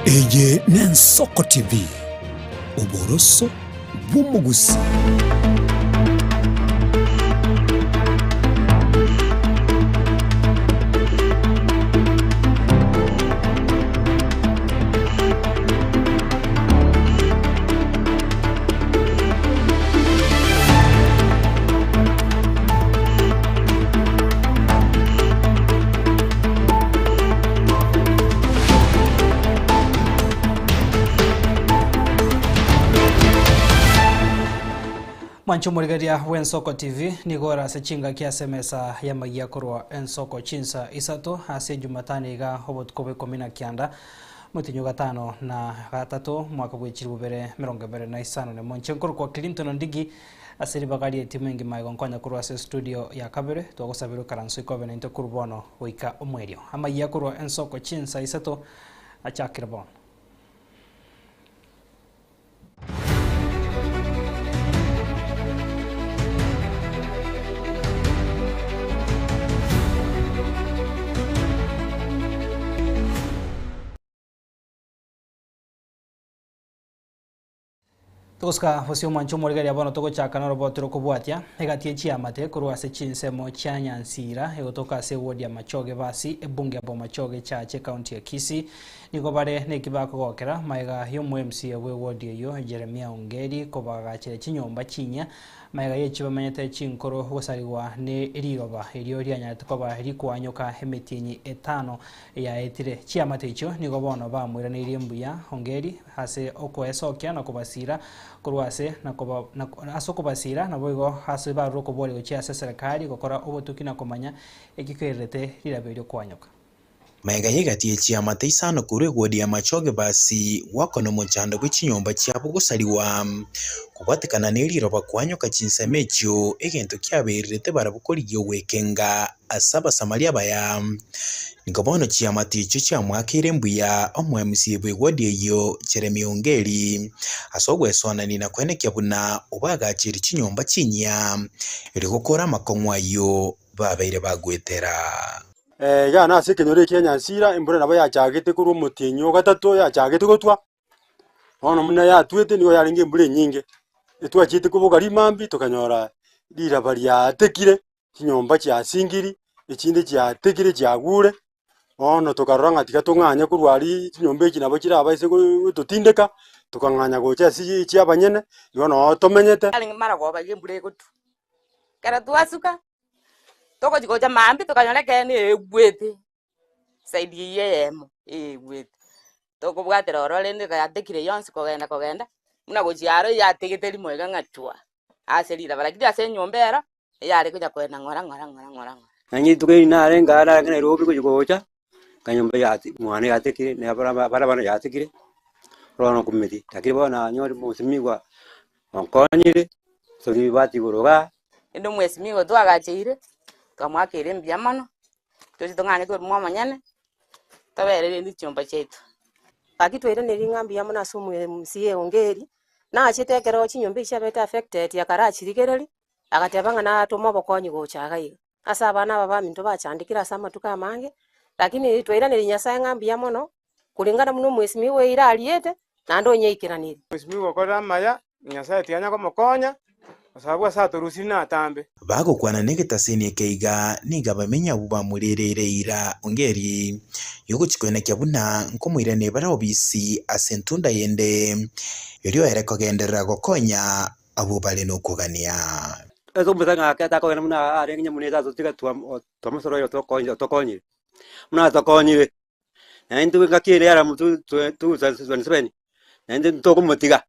Eye n'Ensoko TV, oboroso bw'omogusii. Mwanche omorigereria bw'Ensoko TV nigo ore ase chingaki ase emesa y'amagia korwa Ensoko chinsa isato ase Jumatano iga obotuko bwa ikomi na kianda motienyi o gatano na gatato omwaka bwe chilifu bibere emerongo ebere na isano na emo. Inche nkorokwa Clinton Ondigi ase ribaga ri'etimu engima igo nkonya korwa ase estudio ya kabere twagosabera ekaranso ikobe naintwe korwa bono goika omoerio. Amayia korwa Ensoko chinsa isato achakire bono. Togosika bosio omwancho omorigereria bono togochaka noroboti rokobwatia egati ye chiamate korwa ase chinsemo chia Nyansira egotoka ase ewodi ya Machoge Basi ebunge ya Bomachoge Church ecounty ya Kisii Nigo bare neki bakogokera magega y'omoMCA bw'ewodi eyio Jeremia Ongeri kobagachera chinyomba chinyia magega y'echio bamenyete chinkoro gosarigwa ne riroba erio rianyarete koba rikwanyoka emetienyi etano yaetire. Chiamate echio nigo bono bamoiraneirie mbuya Ongeri ase okoesokia na kobasira korwa ase na koba ase okobasira naboigo ase barure okoboria gochia ase eserekari gokora obotuki na komanya eki kererete riraba erio kwanyoka. Magega y'egati ye chiamate isano korwa egwodi ya Machoge basi gwakona omochando bwe chinyomba chiabo gosarigwa, kobwatekana ne riroba kwanyoka chinsemo echio, egento kiabererete barabwo korigia ogwekenga ase Abasamaria abaya. Nigo bono chiamate echio chiamoakeire mbuya omoemisia bw'egwodi eyio Jeremia Ongeri, ase ogwesoanania na koenekia buna obagacheire chinyomba chinyia, erio gokora amakong'u ayio babeire bagwetera. Iga nase ekenyoro ekia Nyansira, embura nabo yachagete korwa omotienyi o gatato yachagete gotwa, bono buna yatwete nigo yarenge embura enyinge, etwachiete koboka rimambia tokanyora riraba riatekire, chinyomba chiasingiri, echinde chiatekire chiagure, bono tokarora ng'a tiga tong'anye korwa aria chinyomba echi nabo chirabaise gototindeka, tokang'anya gocha ase chia abanyene, igo noo tomenyete. Yarenge maragoba iga embura egotwa, ekero twasuka. Togochia gocha mambia tokanyora ekeene egwete, side eywo eyemo egwete. Tokobwatera ororo rende yatekire yonsi kogenda kogenda, buna gochia aro yategete rimo iga ng'a chwa, ase riraba lakini ase enyomba ero, eyare konya kogenda ng'ora ng'ora ng'ora ng'ora ng'ora. Naende rituko eri narenge aa narenge Nairobi gochia gocha, ekanyomba yati mwane yatekire na abana abana bane yatekire, bono nkumeti, lakini bono nanyore omosemigwa onkonyire, tori ribati igoro igaa. Rende omwesimigwa twagacheire, twamoakeire mbuya mono, toche tong'anye korwa omonyene, tobere rende chinyomba chiaito. Gaki twairaneri ng'a mbuya mono ase omoMCA Ongeri, nachete ekero chinyomba echi chiabete affected akarachirigereria, agateba ng'a natome obokonyi gocha iga iga. Ase abana aba baminto bachandekire ase amatuko amange, lakini twairaneria Nyasae ng'a mbuya mono, kulingana buna omwesimigwa oyo ira ariete, naende onyeikeranerie. Omwesimigwa okorire amaya, Nyasae tiga komokonya, kwa sababu ase atorusirie natambe. Bagokwana negetaseni eke iga, nigo abamenyi abwo bamorereire eira Ongeri yogochia koenekia buna nkomoirania bare obisi ase entunda yende, erio ere kogenderera gokonya abwo bare nokogania. Ase omosae ng'ake atakogenda buna arenge nyamunete atotiga twamosoroire otokonyire, buna atokonyire, naintwe engaki ere yaramu 2027, naende ntokomotiga,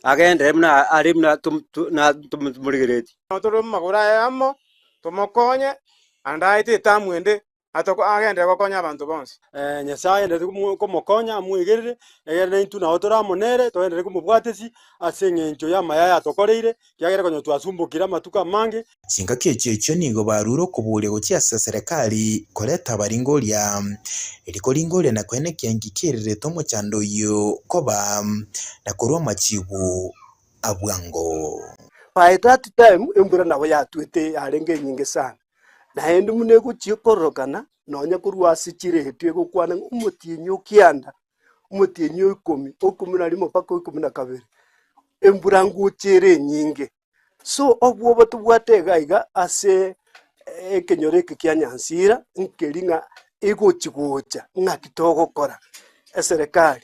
agenderere buna are buna tomorigeretie. Tore mumagoro aye amo, tomokonye, ande aete etamu ende atoko agenderere gokonya abanto bonsi. Nyasae agenderere komokonya amwegerere, egere naintwe nabo tore amo nere, togenderere komobwatisia ase eng'encho y'amaya ayatokoreire, ekiagera konya twasumbokire amatuko amange. Chingaki echio echio nigo barure okoboria gochia ase eserekari koreta abaringoria, erio koringoria na koenekia inki kererete omochando oyio koba na korwa amachibu a bwango. By that time embura nabo yatwete yarenge enyinge sana, naende buna egochia kororokana nonya korwa ase chiretio egokwana ng'a omotienyi o kianda. omotienyi o ikomi, o ikomi na rimo mpaka o ikomi na kabere, embura ngocha ere enyinge. So obwoba tobwate iga iga ase ekenyoro eke kia Nyansira, nkeri ng'a egochi gocha ng'aki togokora. Eserekari,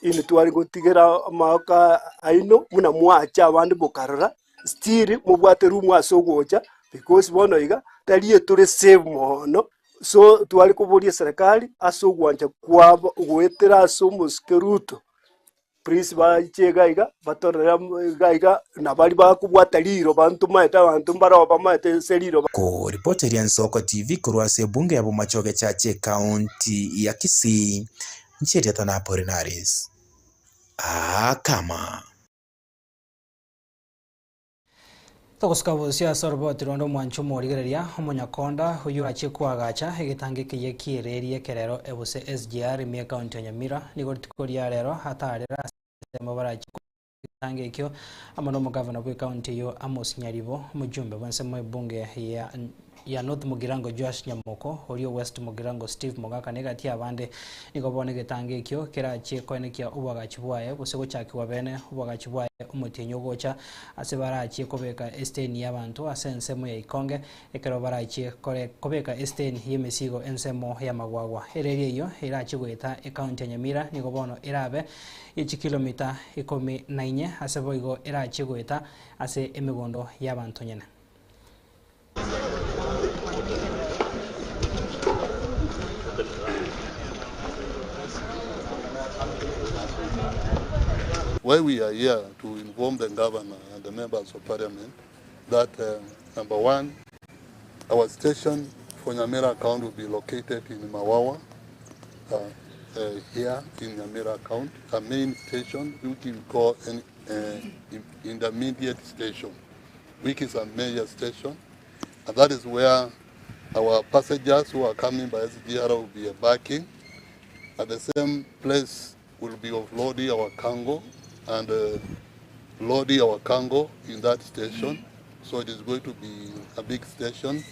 inwe tware gotigera amaoko aino buna mwacha abande mokarora, still mobwate room ase ogocha because bono iga, tari etore safe mono, so tware koboria eserekari ase ogwancha kwabo goetera ase omosike Ruto. Please baiche iga iga, batorere amo iga iga, na baria bakobwata riroba ntomaete abanto mbare bamaete ase riroba. Koripoteria Nsoko TV korwa ase ebunge ya Bomachoge Church ekaunti ya Kisii, inche erieta na Apolinaris Akama. Togosuka bosio ase oroboti ronde omwanche omorigereria, omonyakonda oyio orachie koagacha egetango ekeyia ki'ereeri ekerero ebuse SGR ime ekaunti ya Nyamira nigo rituko ria rero atarera ase ensemo barachie koagacha egetango ekio amo nomogavana bw'ekaunti eyio Amos Nyaribo, omojumbe bw'ensemo ebunge ya ya North Mugirango Joash Nyamoko, oria o West Mugirango Steve Mogaka na egati y'abande nigo bono egetango ekio kerachie koenekia oboagachi bwaye gose gochakigwa bene oboagachi bwaye omotienyi ogocha ase barachie kobeka esiteni y'abanto ase ensemo ya Ikonge ekero barachie kore kobeka esiteni y'emesigo ensemo y'amagwagwa. Ereri eyio erachie goeta ekaunti ya Nyamira nigo bono erabe ye chikilomita ikomi na inye ase boigo erachie goeta ase emegondo y'abanto nyene. Why we are here to inform the governor and the members of parliament that uh, number one, our station for Nyamira County will be located in Mawawa, uh, uh, here in Nyamira County, a main station which we call an uh, intermediate station, which is a major station. And that is where our passengers who are coming by SGR will be embarking. At the same place, we'll be offloading our cargo and uh, loading our cargo in that station. So it is going to be a big station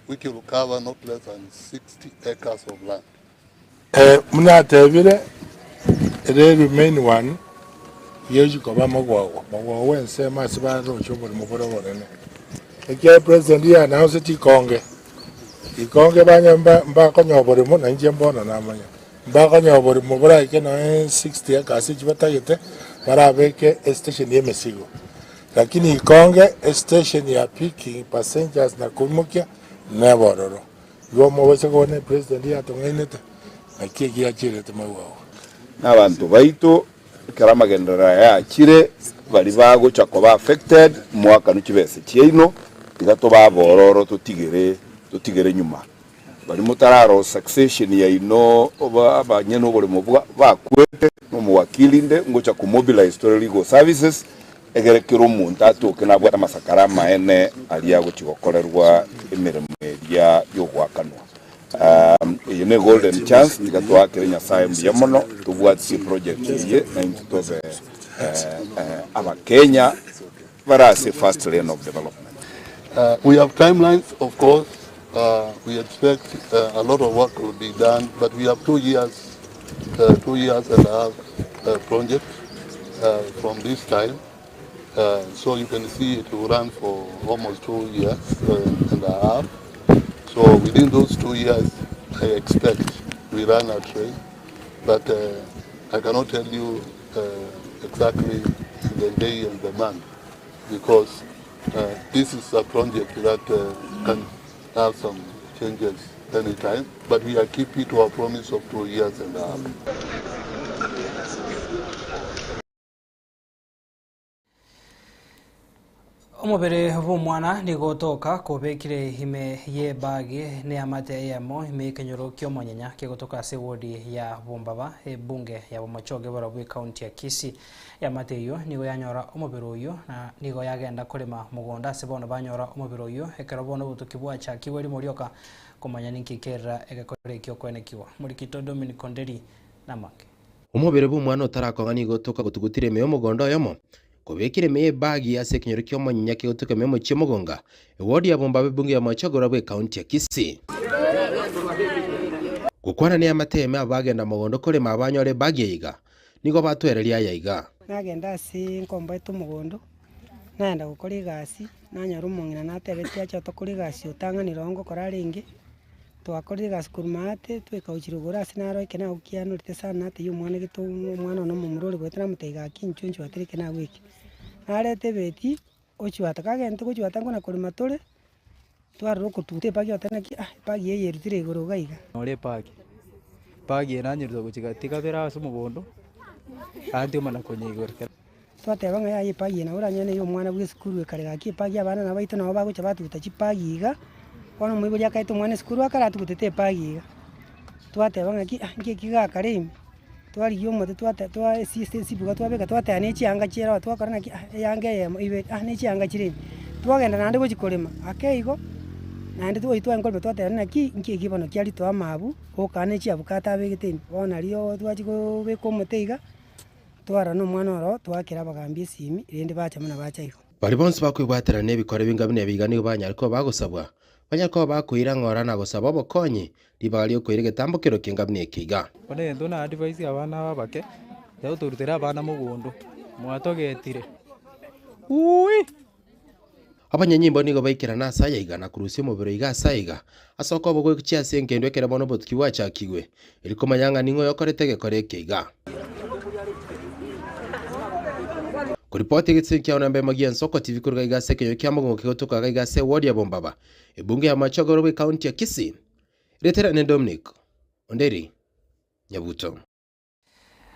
which will cover not less than 60 acres of land. Eh, buna atebire, ere remain one yechi koba mogwagwa, mogwagwa ensemo ase baroche oborimo bore obonene. Ekiagera president ya announced ikonge, ikonge banya mba mbakonyoa oboremo na inche mbono namanya, mbakonyoa oboremo boraike nonye 60 acres echi batagete, barabeke estation ya emesigo. Lakini ikonge estation ya picking passengers na koimokia nebe ororo. Igo omobaisa kobua ne president yatong'ainete, naki eki yachiirete magwagwa. Na abanto baito ekero amagenderero aya achire, baria bagocha koba affected, moakanwe chibesa chiaino, tiga tobe abororo totigere totigere nyuma. Baria motararora succession yaino oba abanyene oboremo bwa bakwete, na omowakili inde ngocha ko mobilize tore legal services, Egere kera omonto atoke nabwate amasakara amaene aria agochia gokorerwa emeremo eria y'ogoakanwa. Eye ne golden chance, tiga toakere Nyasae mbuya mono tobwatisie project eye na intwe tobe Abakenya bare ase first lane of development. We have timelines of course, we expect a lot of work will be done but we have 2 years, 2 years and a half project from this time. So you can see it will run for almost 2 years and a half. So within those 2 years, I expect we run a train, but I cannot tell you exactly the day and the month because this is a project that can have some changes anytime, but we are keeping to our promise of 2 years and a half. Omobere bw'omwana nigo otoka kobekire ime y'ebagi n'eamate eyemo ime y'ekenyoro ki'omonyenya kegotoka ase ewodi ya Bombaba ebunge ya Bomachoge barabwo ekaunti ya Kisii. Eamate eyio nigo yanyora omobere oyio na nigo yagenda korema mogondo ase bono banyora omobere oyio ekero bono obotuki bwachakigwe rimo rioka komanya ninki kerera egekore ekio koenekiwa. Morikito Dominic Onderi namange. Omobere bw'omwana otarakong'a nigo otoka gotugutire ime y'omogondo oyomo, kobekire ime y'ebagi ase ekenyoro ki'omonyinya kegotoka ime y'omochie omogonga, ewodi ya Bombabe ebunge ya Mochogoro bw'ekaunti ya Kisii. Gokwana neamate ime aba bagenda mogondo korema abanyore ebagi eye iga, nigo batwereria aya iga. Nagenda ase nkomboete omogondo, nagenda gokora egasi, nanyora omong'ina natebetie ache tokore egasi otang'anire oo ngokora arenge, twakorire egasi korwa maate, twekauchire igoro ase naro eke nagokianorete sana natebia omwana gete omwana one omomura ore goeta namotebia gaki inchuo nchwatere eke nago eke. Nareta ebeti, ochwata, kagentete gochwata nkona korema tore, twarora okotuta epagi oteba naki ah epagi eye erutire igoro iga iga. Nore epagi, epagi eye nanyeruta gochia gati kabere ase omogondo, aande omana konyeigora. Twateba ng'a yaya epagi eye nabo oranyore na eya omwana bwa esukuru ekare gaki epagi abana nabo baito nabo bagocha batuguta chipagi iga, bono omoibori akaeta omwana esukuru akare atugutete epagi iga. Twateba ng'aki ah nki eki gakare ime, twarigia omote twate twa esisi esibuga twabeka twateba na echianga chiere oo twakora naki ah eyanga eyemo ibere ah na echianga chire ime. Twagenda naende gochia korema, ake igo, naende twayi twaye korema twateba naki nki eki bono kiaritoa amabu, gokana echiabukato abegete ime, bono nario twachia kobeka omote iga. Twarora nomwana oro, twaakera abagambi esimi, rende bacha buna bacha igo. Baria bonsi bakwebwaterana nebikore binga buna ebi iga nigo banyare koba bagosabwa, banyare koba bakoira ng'ora na gosaba obokonyi, ribaga ri'okoira egetambo kero ki'enga buna eke iga. Bono egento na advise abana aba abake, tiga torutere abana mogondo, mwatogetire uuii. Abanyanyimbo nigo baikerana ase aya iga na korusia omobere iga ase aiga, ase okoba gochia ase engendu ekero bono obotuki bwachakigwe, erio komanya ng'a ning'o oyokorete egekora eke iga. Koripoti egetisemi kiao namba emo gi'ensoko TV koruga iga ase ekenyoro kia Mogongo kegotoka iga iga ase ewodi ya Bombaba, ebunge ya Machogoro bw'ekaunti ya Kisii. Retera ne Dominic Onderi Nyabuto.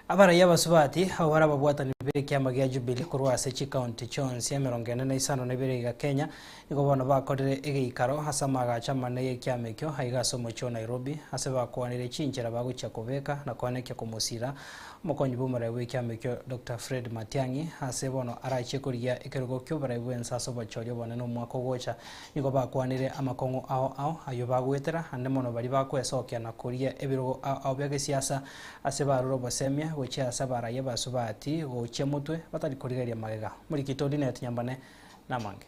Abaraiyo abasubati, abwo bare ababwatani b'ekiama gia Jubilee korwa ase chikaunti chionsi 45 iga Kenya, nigo bono bakorire egeikaro ase amaagacho amanene y'ekiama ekio aiga ase omochie o Nairobi ase bakwanire chinchera bagochia kobeka na koenekia komosira omokonyi bw'omorai bw'ekiama ekio Doctor Fred Matiang'i ase bono arachie korigia ekerogo ki'oborai bw'ense ase obochori obonene omwaka ogocha. Nigo bakwanire amakong'u ao ao ayio bagoetera ande mono baria bakwesokia na koria ebirogo ao ao bia gesiasa Ase barure obosemia gochia ase abarayia basubati gochia motwe batari korigereria magega. Morikito Linet Nyambane namange.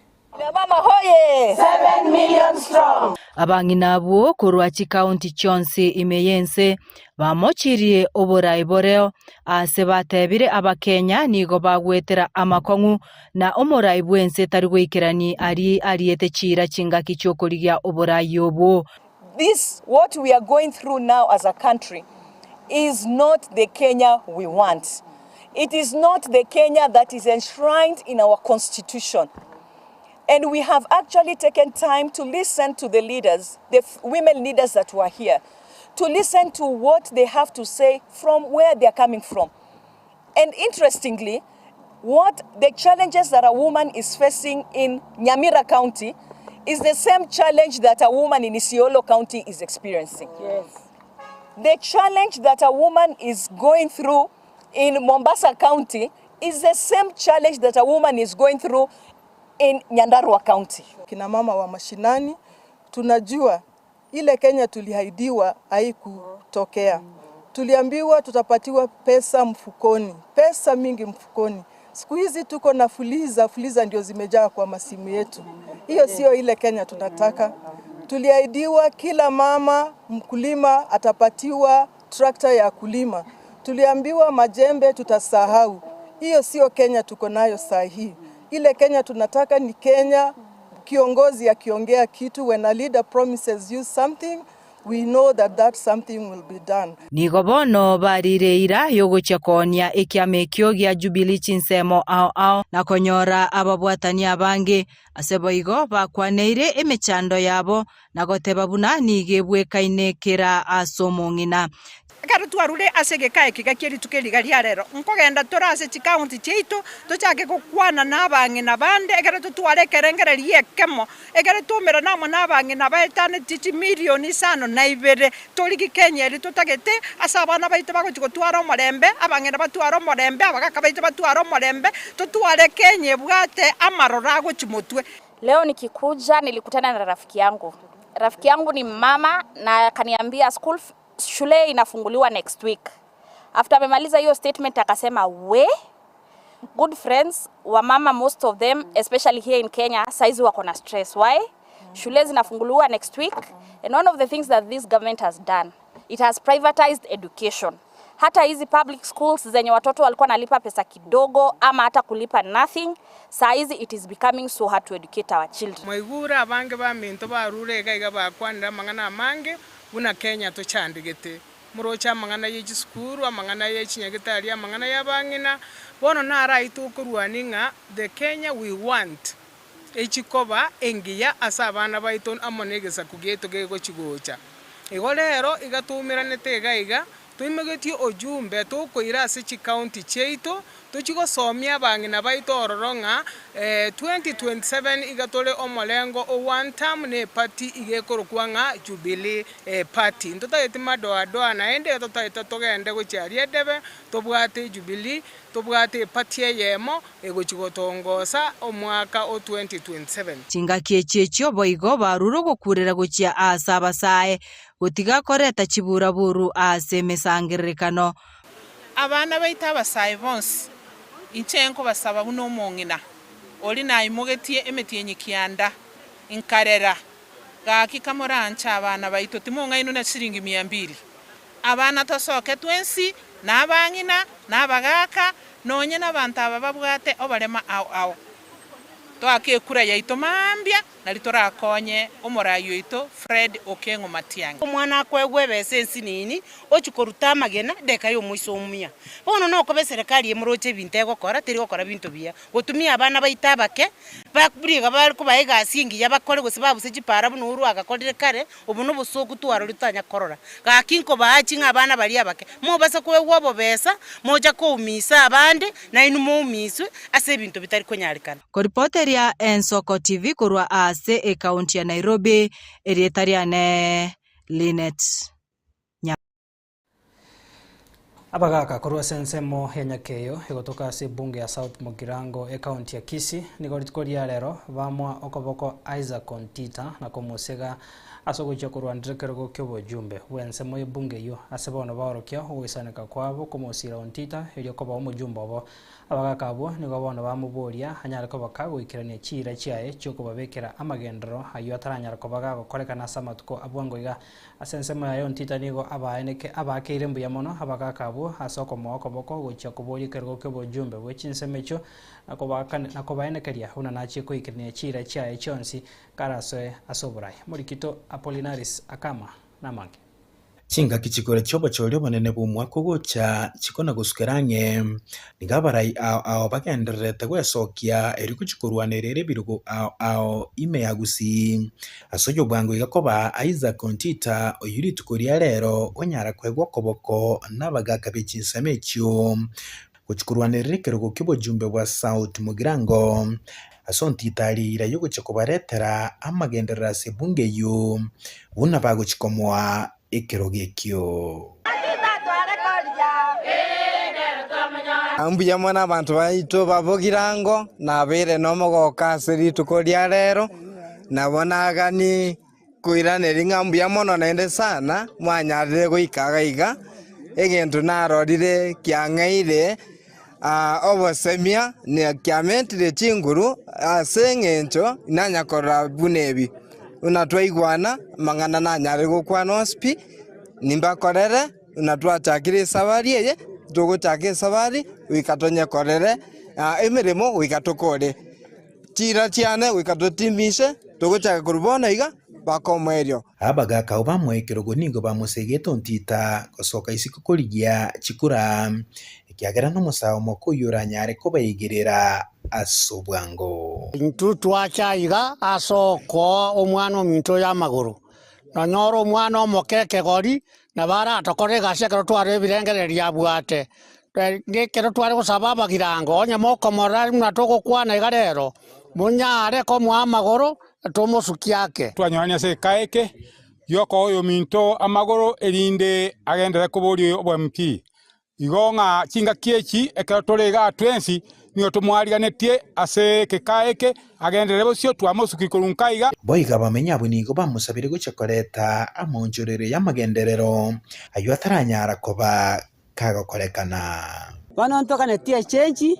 Abang'ina abwo korwa chikaunti chionsi ime y'ense bamochirie oborai boreo aase batebire Abakenya nigo bagwetera amakong'u na omorai bw'ense tari goikerani aria ariete chiira chingaki chi'okorigia oborai obwo. This what we are going through now as a country is not the Kenya we want. It is not the Kenya that is enshrined in our constitution. And we have actually taken time to listen to the leaders, the women leaders that were here, to listen to what they have to say from where they are coming from. And interestingly, what the challenges that a woman is facing in Nyamira County is the same challenge that a woman in Isiolo County is experiencing. Yes. The challenge that a woman is going through in Mombasa County is the same challenge that a woman is going through in Nyandarua County. Kina mama wa mashinani tunajua Ile Kenya tulihaidiwa haikutokea. Tuliambiwa tutapatiwa pesa mfukoni, pesa mingi mfukoni. Siku hizi tuko na fuliza, fuliza ndio zimejaa kwa masimu yetu. Hiyo sio ile Kenya tunataka. Tuliahidiwa kila mama mkulima atapatiwa trakta ya kulima. Tuliambiwa majembe tutasahau. Hiyo sio Kenya tuko nayo saa hii. Ile Kenya tunataka ni Kenya kiongozi akiongea kitu, when a leader promises you something, we know that that something will be done. Nigo bono barire eira y'ogochia koonia ekiama ekio gia Jubilee chinsemo ao ao, na konyora ababwatani abange. Ase boigo bakwaneire emechando yabo na goteba buna nigo ebwekaine kera ase omong'ina. Ekero twarure ase egeka eke kie rituko eri iga ria rero, nkogenda tore ase chikaunti chiaito, tochake gokwana nabang'ina bande, ekero totware ekerengererio ekemo, ekero twaumerana amo nabang'ina baetanetie chimilioni isano na ibere, torigie Kenya eria totagete, ase abana baito bagochia gotwara omorembe, abang'ina batware omorembe, abagaka baito batware omorembe, totware Kenya ebwate amaroro agochia motwe. Leo nikikuja nilikutana na rafiki yangu. Rafiki yangu ni mama na akaniambia school shule inafunguliwa next week. After amemaliza hiyo statement akasema we good friends wamama most of them especially here in Kenya saizi wako na stress. Why? Shule zinafunguliwa next week and one of the things that this government has done. It has privatized education. Hata hizi public schools zenye watoto walikuwa nalipa pesa kidogo ama hata kulipa nothing, saa hizi it is becoming so hard to educate our children. Mwaigure abange baminto barure iga iga bakwanire amang'ana amange buna Kenya tochandegete. Moroche amang'ana ye chisukuru, amang'ana ye chinyagitari, amang'ana y'abang'ina. Bono naro ayio tokorwania ng'a the Kenya we want echikoba engiya ase abana baito amo negesaku giaito gegochi gocha. Igo rero iga toumeranete iga iga, toimogetie ojumbe tokoira ase chicounty chiaito, tochie gosomia abang'ina baito ororo ng'a 2027 iga tore omorengo o one term ne eparty iga ekorokwa ng'a Jubilee Party. Ntotageti madoadoa naende iga totagete togende gochia aria edebe tobwate Jubilee, tobwate eparty eyemo egochia gotongosa omwaka o 2027. Chingaki echi echio boigo barure ogokurera gochia aase abasae, gotiga koreta chiburaburu ase emesangererekano. Abana baito abasae bonsi, inche nkobasaba buna omong'ina oria naimogetie emetienyi kianda, nkarera, gaki kamoranche abana baito timong'ainwa na chiringi mia mbili. Abana tosoke twensi, na abang'ina, na abagaaka, nonye nabanto aba babwate oborema ao ao. Toake ekura yaito mambia, nario torakonye omorai oito Fred Okeng'o Matiang'i. Omwana akoegwa ebesa ensinini, ochia koruta amagena, edageka y'omoiso omuya. Bono nokoba eserekari emoroche ebinto egokora, teri gokora binto biya. Gotumia abana baito abake, ba riga bare kobaa egasi engiya bakore gose babuse chipara buna Uhuru agakorire kare, obo nobosooku twarorire totanya korora. Gaki nkobaachi ng'a abana baria abake, mobasa koegwa obobesa, mocha koumisa abande, nainwe moumiswe ase ebinto bitari konyarekana. Koripoteria Ensoko TV korwa ase ekaunti ya Nairobi, erieta riane Linet Nya. Abagaka korwa ase ensemo ya Nyakeyo egotoka ase ebunge ya South Mugirango ekaunti ya Kisii nigo rituko ria rero bamoa okoboko Isaac Ontita na komosega ase ogochia korwanera ekerogo ki'obojumbe bw'ensemo y'ebunge eyio ase bono baorokia ogoisaneka kwabo komosira Ontita erio koba omojumbe obo. Abagaka abwo nigo bono bamoboria anyare koba kagoikerania chiira chiaye chi'okobabekera amagenderero ayio ataranyara koba gagokorekana ase amatuko a bwango iga. Ase ensemo yaye Ontita nigo abaeneke abaakeire mbuya mono abagaaka abwo ase okomoa okoboko gochia koboria ekerogo ki'obojumbe bwe chinsemo echio na na kobaenekeria buna nachie koikerania chiira chiaye chionsi karasoe ase oborai. Morikito Apollinaris Akama namange. Chingaki chikore chi'obochori obonene bw'omwaka ogocha chikona gosukera ang'e, nigo abarai ao ao bagendererete gwesokia erio gochia korwanerera ebirogo ao ao ime ya Gusii. Ase oyio bwango iga koba Isaac Ontita oyio rituko ria rero onyara koegwa okoboko nabagaaka be chinsemo echio gochia korwanerera ekerogo ki'obojumbe bwa South Mugirango. Ase Ontita aria eira y'ogochia kobaretera amagenderero ase ebunge eyio buna bagochia komoa ekerogo ekio. Mbuya mono abanto baito ba Bogirango, nabeire nomogooko ase rituko ria rero, nabo nagani koiraneria ng'a mbuya mono naende sana mwanyarire goika iga iga, egento narorire kiang'eire obosemia na kiamentire chinguru ase eng'encho nanya korora buna ebi. Buna twaigwana, amang'ana nanyare gokwana onsi pi, nimbakorere buna twachakire esabari eye, togochaka esabari goika tonyekorere emeremo goika tokore. Chiira chiane goika totimise, togochaka korwa bono iga mpaka omoerio. Abagaaka abwo bamoa ekerogo nigo bamosegete ontita gosoka isiko korigia chikura, ekiagera nomosae omoke oyio oranyare kobaigerera ase obwango. Intwe twacha iga ase okoa omwana ominto oyo amagoro, nonyore omwana omoke ekegori, nabo aratokore egasi ekero tware ebirengererio abwate. Ekero tware gosaba abagirango, onye mokomorora buna togokwana iga rero, monyare komoa amagoro, tomosukie ake. Twanyorania ase egeka eke giokoa oyominto amagoro, erinde agenderere koboria obo MP. Igo ng'a chingaki echi ekero tore igaa twensi, nigo tomoariganetie ase egeka eke, agenderere bosio, twamosukia korwa nka iga. Boigo abamenyi abwo nigo bamosabire gochia koreta amaonchorero y'amagenderero ayio ataranyara koba kagokorekana. Bono ntoganetie echenji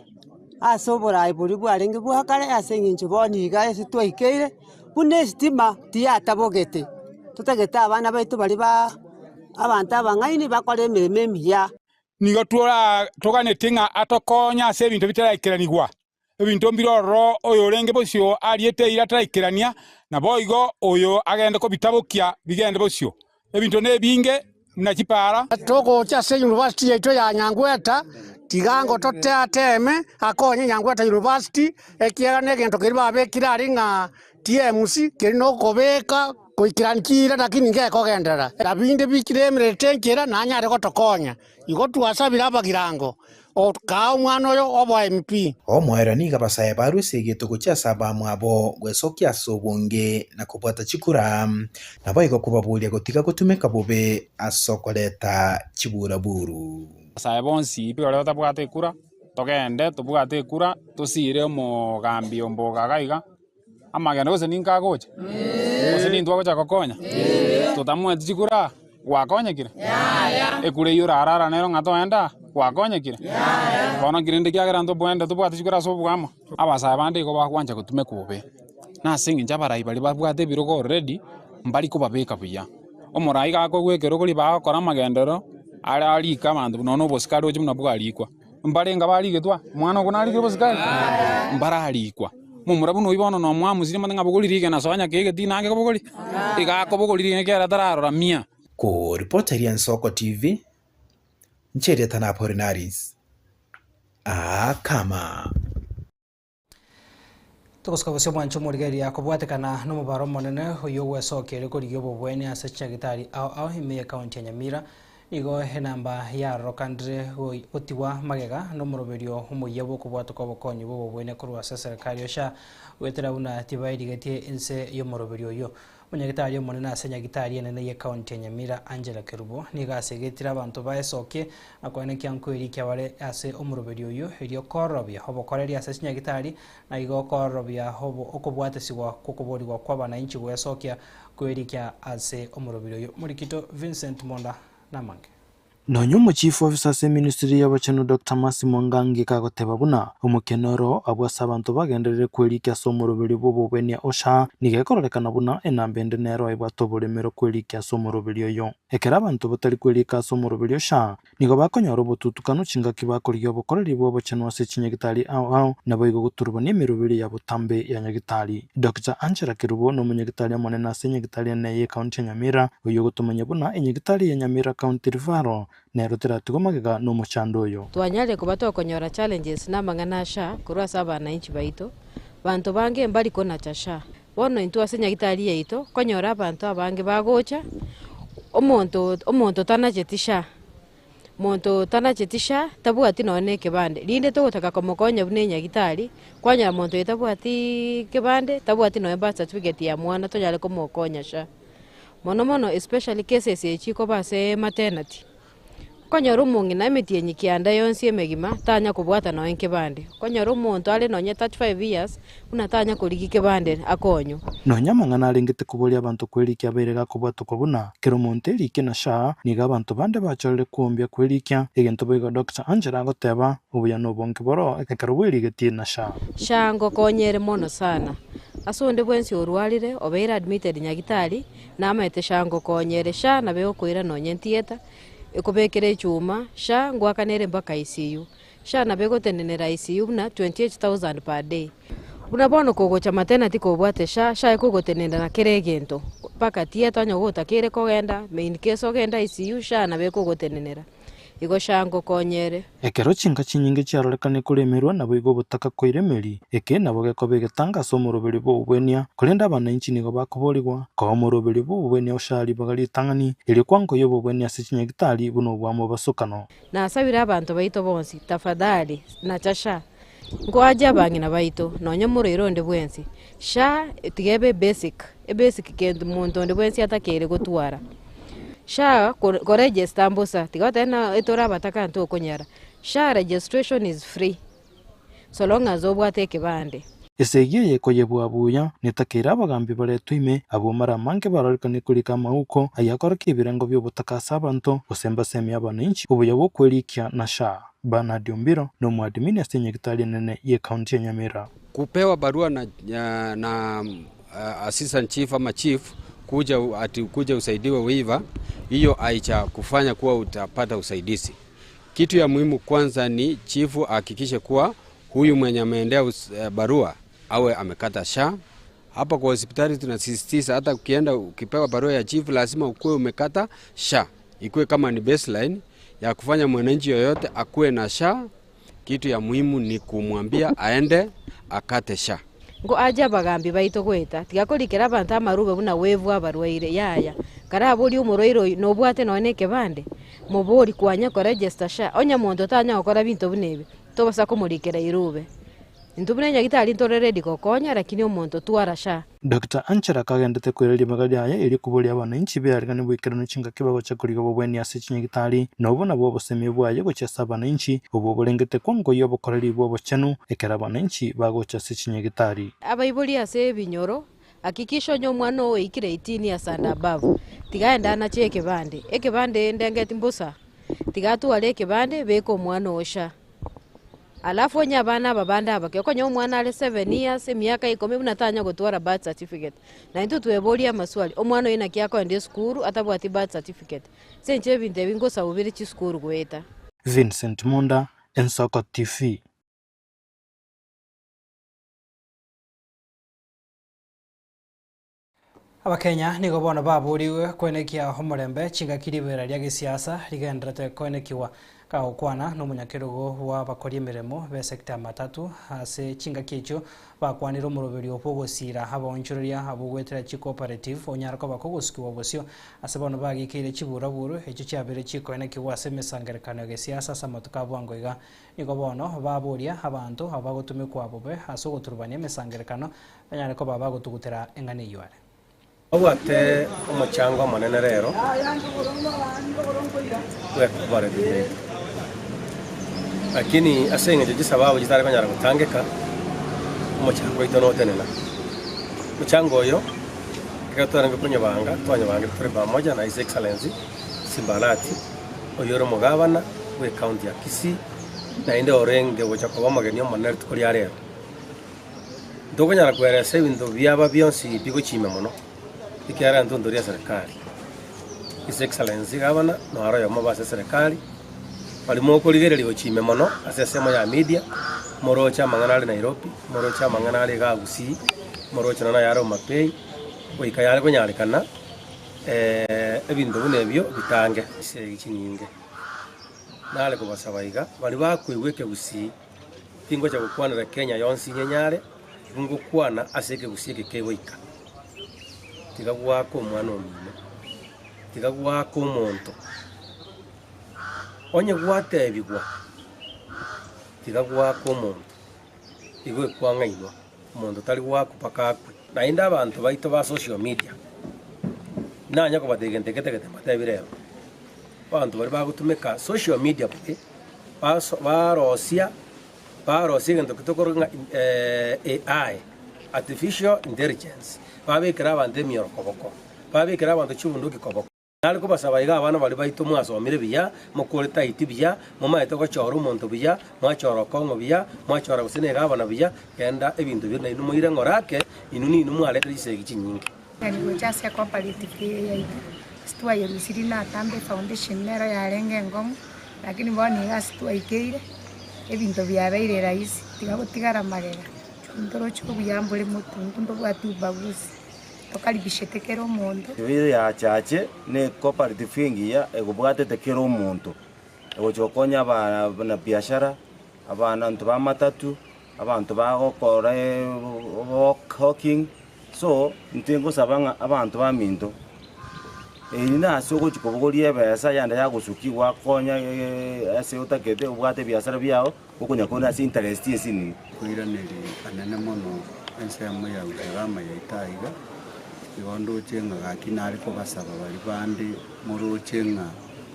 ase oboraai boria bwarenge bwa kare ase eng'encho bono iga ase twaikeire, buna esitima tiyatabogete, totagete abana baito baria ba. abanto abang'aini bakore emeremo emiya. Nigo toganetie ng'a atokonye ase ebinto bitaraikeranigwa. Ebinto mbire ororo oyorenge bosio ariete eira ataraikerania, naboigo oyo agende kobitabokia bigende bosio. Ebinto nebinge buna chipaara. Togocha ase university yaito ya Nyangweta, tiga ngo toteateme akonye Nyangweta University, ekiagera na egento keria babekire aria ng'a TMC, keria nokobeka goikerania chiira lakini ngekogenderera. Na binde bikiremererete enchera nanyare gotokonya. Igo twasabire abagirango, kaa omwana oyo oboe MP. Omoerio nigo abasae barue ase egeto gochia ase abamwabo, gwesokia ase obonge, na kobwata chikura, naboigo kobaboria gotiga gotumeka bobe ase okoreta chiburaburu. Abasae bonsi pi baria batabwate ekura, togende tobwate ekura, tosire omogambi omboga iga iga, amagena gose ninka agocha? Gose nintwe agocha gokonya? Totamoeti chikura, gwakonyekire? Ekura eyio orarara nero ng'a toende aa, gwakonyekire? Bono nki rende kiagera ntobwende tobwate chikura ase obwamo? Abasae bande igo bagwancha gotumekwa bobe, na ase eng'encho abarai baria babwate ebirogo already, mbari kobabeka buya. Omorai iga akogwa ekerogo ribaga gokora amagenderero, are arike abanto buna nonya obosikari roche buna bwarikwa. Mbarenga barigetwa? Omwana ogo narikire bosikari? Mbararikwa. Momura buna oyio bono nomwamusirie mate ng'a bogori rigena soa nyakegeti nange kobogori? Iga akobogori rigena ekiagera tararora mia. Koripoteria Ensoko TV, inche erieta na Apolinaris Akama. Togosuka bosio bwanche omorigereria kobwatekana nomobaro omonene oyio ogwesokia erio korigia obobweni ase chinyagitari ao ao ime y'ecounty ya Nyamira. Nigo enamba yarorokanire gotigwa magega nomoroberio omoyia bw'okobwatoka obokonyi bw'obobweni korwa ase eserekari OSHA goetera buna tibaerigetie inse y'omoroberio oyio. Omonyagitari omonene ase nyagitari enene y'ecounty ya Nyamira Angela Kerubo nigo asegetire abanto baesokie na koenekia nkoerikia bare ase omoroberio oyio erio koororobia obokoreri ase chinyagitari na igo koororobia okobwatesigwa kw'okoborigwa kw'abanainchi gwesokia koerikia ase omoroberio oyio. Morikito Vincent Monda namange. Nonya omochief officer ase eministry y'obochenu Doctor Mercy Mwangangi kagoteba buna omokeno oro abwo ase abanto bagenderere kwerikia ase omoroberio bw'obobenia OSHA, nigo ekororekana buna enamba ende nero ebwate oboremero kwerikia ase omoroberio oyo. Ekero abanto batari kwerika ase omoroberio OSHA, nigo bakonyora obotutukanu chingaki bakorigia obokoreri bw'obochenu ase chinyagitari ao ao, naboigo goturubania emeroberio ya botambe ya nyagitari. Doctor Angela Kerubo nomonyagitari omonene ase enyagitari ene y'ecounty ya Nyamira, Oyio ogotomanya buna enyagitari ya Nyamira County Referral nero teratigwe magega nomochando oyo. Twanyarire koba tokonyora challenges na amang'ana a SHA korwa ase abananchi baito, banto bange mbari konacha SHA. Bono intwe ase nyagitari yaito konyora abanto abange bagocha, omonto omonto tanacheti SHA, Monto otanacheti SHA tabwati nonya na ekebande, rinde togotaka komokonya buna enyagitari, kwanyora monto oyo tabwatiiii kebande, tabwati nonya birth certificate ya mwana tonyare komokonya SHA. Mono mono especially cases echi chikoba ase maternity, okonyora omong'ina emetienyi kianda yonsi emegima tanya kobwata nonya ekebande, okonyora omonto are nonya 35 years buna tanya korigia kebande akonywe. Nonya amang'ana arengete koboria abanto kwerikia abeire gakobwatokwa buna kera omonto erikie na SHA, nigo abanto bande bachorire kwombia kwerikia, egento boigo Doctor Angela agoteba, obuya nobonge boro ekero bwerigetie na SHA. SHA ngokonyere mono sana. Ase onde bwensi orwarire, obeire admitted nyagitari, namaete SHA ngokonyere. SHA nabo egokoira nonye theatre, ekobekere echuma, SHA ngwakanere mpaka ICU. SHA nabo egotenenera ICU buna 28,000 per day. Buna bono kogocha maternity kobwate SHA, SHA ekogotenenera na kera egento, mpaka theatre onye gotakeire kogenda, main case ogende ICU, SHA nabo ekogotenenera. Igo SHA ngokonyere. Ekero chinka chinyinge chiarorekane koremerwa, naboigo obotaka koiremeri, eke nabo gekoba egetanga ase omoroberi bw'obobwenia, korende abanainchi nigo bakoborigwa, koa omoroberi bw'obobwenia SHA ribaga ritang'ani, erio kwankoyia obobwenia ase chinyagitari buna obwamobasokano. Nasabire abanto baito bonsi, tafadhali, nacha SHA. Nkoache abang'ina baito, nonya omorwaire onde bwensi, SHA tiga ebe ebasic, ebasic kento monto onde bwensi atakeire gotwara. SHA koregister mbosa, tiga goteba ng'a etore abataka ntokonyara, SHA registration is free, so long as obwate ekebande. Esegi eye ekoyebwa buya, netakeire abagambi baretwe ime, abwo mara amange barorekane korika amauko ayio akorokia ebirengo bi'obotaka ase abanto, gose mbasemie abananchi obuya bw'okwerikia na SHA. Bernard Ombiro nomoadmini ase enyagitari enene y'ecounty ya Nyamira. Kupewa barua na, na assistant chief ama chief. Kuja ati ukuje usaidiwe waiver, hiyo haijakufanya kuwa utapata usaidizi. Kitu ya muhimu kwanza ni chifu ahakikishe kuwa huyu mwenye ameendea barua awe amekata SHA. Hapa kwa hospitali tunasisitiza hata ukienda ukipewa barua ya chifu lazima ukuwe umekata SHA, ikuwe kama ni baseline ya kufanya mwananchi yoyote akuwe na SHA. Kitu ya muhimu ni kumwambia aende akate SHA. Ngo aje abagambi baito goeta, tiga korikera abanto amarube buna wevu abarwaire, yaya. Karaborie omorwaire oyo, nobwate nonya na ekebande? Mobori kwanya koregister SHA, onye omonto tanya gokora binto buna ebi, tobasa komorikera irube. Intwe buna enyagitari ntore ready gokonya lakini omonto twara SHA. Doctor Anchera akagendete koira ribaga riaye erio koboria abananchi beareganie boikeranu chingaki bagocha korigia obobweni ase chinyagitari, na obwo nabwo obosemia bwaye gochia ase abananchi, obwo borengete kwangoyia obokoreri bw'obochenu ekero abananchi bagocha ase chinyagitari. Abaibori ase ebinyoro, hakikisha onye omwana oo oikire 18 years and above, tiga aende anache ekebande. Ekebande ndengeti mbosa, tiga atware ekebande, beka omwana oo SHA. Alafu onye abana aba bande abake, okonyora omwana are 7 years, emiaka ikomi buna tanya gotwara birth certificate. Na intwe tweborie amaswali, omwana oyo naki akoenda esukuru atabwati birth certificate? Ase inche ebinto ebi ngosabwa bire chisukuru goeta. Vincent Monda, Ensoko TV. Abakenya nigo bono baborigwe koenekia omorembe chingaki riberera ria gesiasa rigenderete koenekigwa. Kagokwana nomonyakerogo bw'abakori emeremo b'esecta ya matatu ase chingaki echio bakwanire omoroberio bw'ogosiira abaonchoreria abwo goetera chicooperative onyare koba kogosukigwa bosio ase bono bagikeire chiburaburu echio chiabeire chikoenekigwa ase emesangerekano ya gesiasa ase amatuko a bwango iga. Nigo bono baboria abanto abwo bagotumekwa bobe ase ogoturubania emesangerekano Banyare koba bagotugutera eng'ana eyio are. Babwate omochango omonene rero bw'ekobareri yaito, lakini ase eng'encho chisababu chitare konyara gotangeka, omochango oito notenena. Omochango oyo ekero twarenge konyobanga, twanyobangete tore pamoja na His Excellency Simba Arati, oyore omogabana bw'ecounty ya Kisii, naende orenge gocha koba omogeni omonene rituko ria rero. Ntokonyara kweresa ebinto biaba bionsi bigochimia mono, ekiagera intwe ntori eserekari. His Excellency Gavana naro oyomo obo ase eserekari, baria mokorigereria gochimia mono ase ensemo ya media, moroche amang'ana are Nairobi, moroche amang'ana are igaa Gusii, moroche nonya ayare Homa Bay, goika yare konyarekana ebinto buna ebio bitange chisegi chinyinge. Nare kobasaba iga, baria bakoigwa ekegusii. Tingocha gokwanera Kenya yonsi nyenyare, ngokwana ase ekegusii eke kegoika. Tiga goaka omwana omino, tiga goaka omonto. Onye gwatebigwa, tiga goaka omonto, igo ekwang'ainwa, omonto tari goakwa mpaka akwe. Naende abanto baito ba social media, nanye kobatebia egento eke tagete mbatebi rero, abanto baria bagotumeka social media bobe. Barosia barosia egento ki tokoroka ng'a AI, artificial intelligence, babekera abanto emioro koboko, babekera abanto chibunduki koboko. Nare kobasaba iga abana baria baito mwasomire buya, mokorete IT buya, momaete gochora omonto buya, mwachora okong'o buya, mwachora gose na egavana buya, genda ebinto biria nainwe moire ng'ora ake, inwe ninwe mwaretire chisegi chinyinge. Gocha ase ecooperative eye yaito, ase twayerusirie natambe efoundation nero yarenge enkong'u, lakini bono iga ase twaikeire, ebinto biabeire rahisi, tiga gotigara magega, ntoroche obuya mbore motwe, intwe ntobwati ubaguzi, tokaribishete kera omonto. Ebibe yachache ne ecooperative engiya egobwatete kera omonto, egocha gokonya abanabiashara, abanto ba matatu, abanto bagokora hawking, so intwe ngosaba ng'a abanto baminto, eri nase ogochi kobogoria ebesa yande yagosukia gwakonya ase otagete obwate ebiasara biago, okonya korwa ase interest ensinini. Koiraneria anene mono ensemo ya usalama yaito aiga, igo ndoche ng'a gaki nare kobasaba baria bande moroche ng'a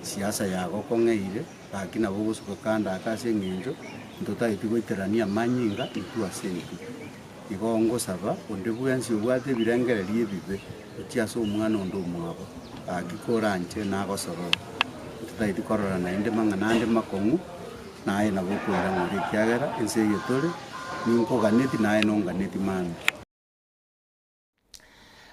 siasa yagokong'eire. Gaki nabo ogosuka kando ake ase engencho ntotageti goiterania amanyinga intwe ase intwe. Igo ngosaba onde bwensi obwate ebirengererio ebibe gochia ase omwana onde omwabo, gaki koranche nagosorore. Ntotageti korora naende mang'ana ande makong'u, naye nabo okoira ng'ora ekiagera ense eye tore, ninkoganeti naye nonganeti mambia.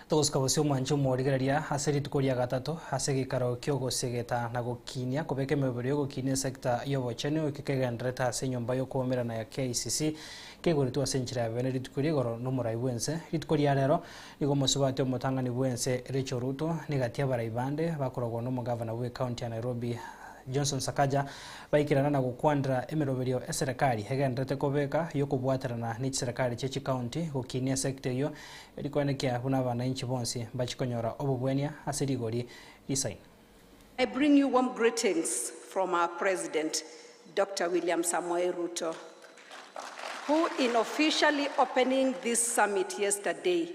Togosuka bosio omwanche omorigereria ase rituko ria gatato ase egeikaro ki'ogosegeta na gokinia kobeka emebere y'ogokinia esecta y'obochenu eke kegendererete ase enyomba y'okoumerana ya KICC kegoretwe ase enchera ya bene rituko ria igoro nomorai bwense. Rituko ria rero nigo omosubati omotang'ani bwense Rachel Ruto negati abarai bande bakoragwa nomogavana bw'ecounty ya Nairobi Johnson Sakaja baikerana na gokwanera emeroberio eserekari egendererete kobeka y'okobwaterana ne chiserekari chie chicounty gokinia esecta eyio Rikwenekia buna abanainchi bonsi mbachie konyora obobwania ase rigori risaine. I bring you warm greetings from our President, Dr. William Samoei Ruto, who in officially opening this summit yesterday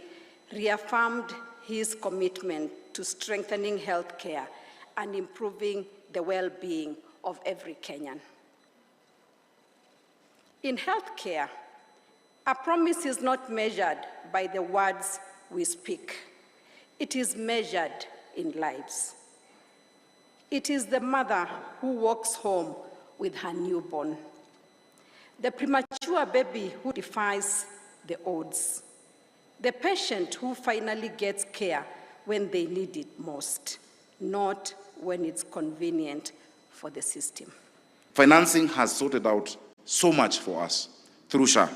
reaffirmed his commitment to strengthening healthcare and improving the well-being of every Kenyan. In healthcare, a promise is not measured by the words we speak. It is measured in lives. It is the mother who walks home with her newborn, the premature baby who defies the odds, the patient who finally gets care when they need it most, not when it's convenient for the system. Financing has sorted out so much for us through SHA.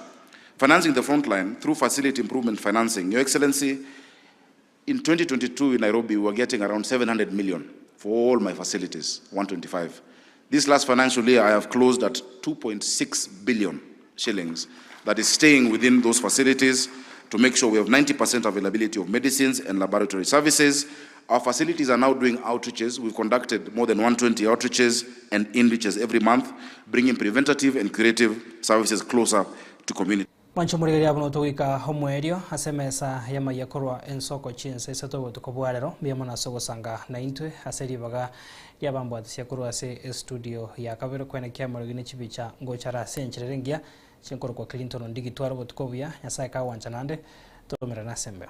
Financing the frontline through facility improvement financing. Your Excellency, in 2022 in Nairobi, we were getting around 700 million for all my facilities, 125. This last financial year, I have closed at 2.6 billion shillings that is staying within those facilities to make sure we have 90% availability of medicines and laboratory services. Our facilities are now doing outreaches. We've conducted more than 120 outreaches and inreaches every month, bringing preventative and curative services closer to community. Mwanche omorigereria buna otogoika omoerio ase emesa y'amaiga korwa ensoko chinsa isato obotuko bwa rero, mbuya mono ase ogosanga naintwe ase ribaga ri'abambwatisia korwa ase estudio ya kabere kwenekia amorogi ne chibicha ngochara ase enchera ere engiya chinkorokwa Clinton Ondigi tware obotuko obuya Nyasaye kagwancha naende tomerane ase embeo.